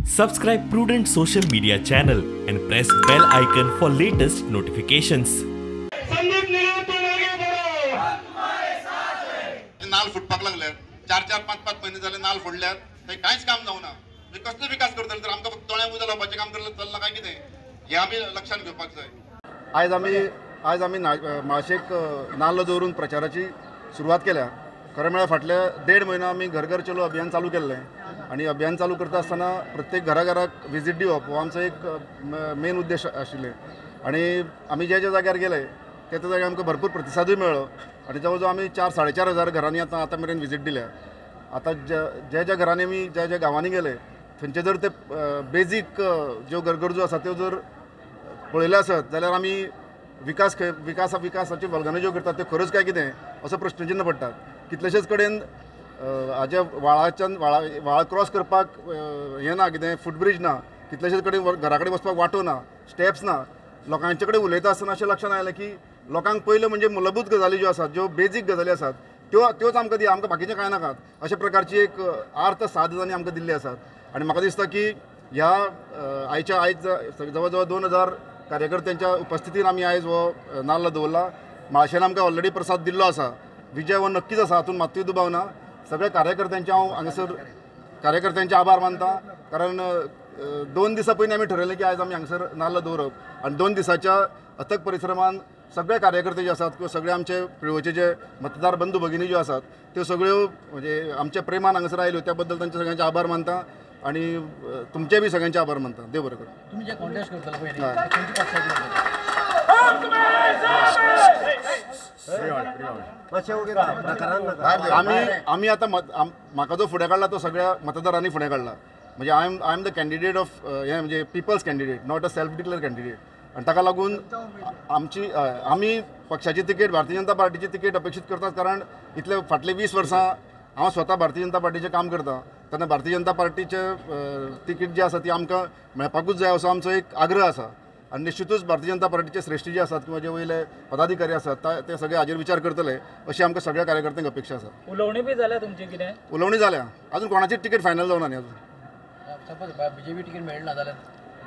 Subscribe Prudent social media channel and press bell icon for latest notifications. Sandeep Nirav तुम आगे बढ़ो। नाल फुटपाक लागले, 4-4, 5-5 म्हयने जाले नाल फोडल्यार, थंय कांयच काम जावना। म्हणजे कसलो विकास करतले तर आमकां फक्त दोळ्यां उजो लावपाचें काम करतले चल्लां काय कितें, हें आमी लक्षांत घेवपाक जाय। आयज आमी म्हाळशेक नाल्ल दवरून प्रचाराची सुरवात केल्या। खरें म्हळ्यार फाटल्या 1.5 म्हयनो आमी घर घर चलो अभियान चालू केल्लें आनी अभियान चालू करता आसतना प्रत्येक घरा घराक विजीट दिवप हो आमचो एक मेन उद्देश आशिल्लें आनी आमी ज्या ज्या जाग्यार गेले त्या त्या जाग्यार आमकां भरपूर प्रतिसादूय मेळ्ळो आनी जवळ जवळ आमी 4-4.5 हजार घरांनी आतां मेरेन विजीट दिल्या। आतां ज्या ज्या घरांनी आमी ज्या ज्या गांवांनी गेले थंयचे जर ते बेजीक ज्यो गरजो आसा त्यो जर पळयल्यो आसत जाल्यार आमी विकास विकास विकासाच्यो वल्गनां ज्यो करतात त्यो खऱ्योच काय कितें असो प्रश्नचिन्ह पडटा। कितलेशेच कडेन हाज्या व्हाळाच्यान व्हाळ क्रॉस करपाक हें ना, कितें फुटब्रीज ना, कितलेशेच कडेन घरा कडेन वचपाक वाटो ना, स्टेप्स ना। लोकांचे कडेन उलयता आसतना अशें लक्षांत आयलें की लोकांक पयल्यो म्हणजे मुलभूत गजाली ज्यो आसात, ज्यो बेजीक गजाली आसात त्यो त्योच आमकां दी, आमकां बाकीचें कांय नाकात अशा प्रकारची एक आर्त साद जांणी आमकां दिल्ली आसात। आनी म्हाका दिसता की ह्या आयच्या आयज जवळ जवळ 2000 कार्यकर्त्यांच्या उपस्थितीन आमी आयज हो नाल्ल दवरला। म्हाळशेन आमकां ऑलरेडी प्रसाद दिल्लो आसा, विजय हो नक्कीच आसा, हातूंत मात्तूय दुबाव ना। सगळ्या कार्यकर्त्यांचे हांव हांगासर कार्यकर्त्यांचे आभार मानता, कारण 2 दिसां पयलीं आमी ठरयलें की आयज आमी हांगासर नाल्ल दवरप आनी 2 दिसाच्या अथक परिश्रमान सगळे कार्यकर्ते जे आसात किंवा सगळे आमचे पिळवचे जे मतदार बंधू भगिनी ज्यो आसात त्यो सगळ्यो म्हणजे आमच्या प्रेमान हांगासर आयल्यो, त्या बद्दल तांचे सगळ्यांचे आभार मानता आनी तुमचे बी सगळ्यांचे आभार मानता। देव बरें करूं। तुमी जे कॉन्टेस्ट करतले पळय आमी आमी आतां म्हाका जो फुडें काडला तो सगळ्या मतदारांनी फुडें काडला, म्हणजे I am the candidate of हें म्हणजे people's candidate, not a self declare candidate. आनी ताका लागून आमची आमी पक्षाची तिकेट, भारतीय जनता पार्टीची तिकेट अपेक्षीत करतात, कारण इतले फाटले 20 वर्सां हांव स्वता भारतीय जनता पार्टीचें काम करता, तेन्ना भारतीय जनता पार्टीचें तिकेट जी आसा ती आमकां मेळपाकूच जाय असो आमचो एक आग्रह आसा। आनी निश्चितूच भारतीय जनता पार्टीचे श्रेष्ठी जे आसात किंवा जे वयले पदाधिकारी आसात ते सगळे हाजेर विचार करतले अशी आमकां सगळ्या कार्यकर्त्यांक अपेक्षा आसा। उलोवणी बी जाल्या तुमची? कितें उलोवणी जाल्या, अजून कोणाची तिकेट फायनल जावना न्ही। अजून सपोज बीजेपी तिकेट मेळना जाल्यार?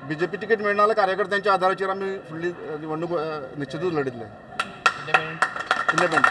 बीजेपी तिकेट मेळना जाल्यार कार्यकर्त्यांच्या आधाराचेर आमी फुडली निवडणूक निश्चितूच लढयतले। इंडिपेंडंट।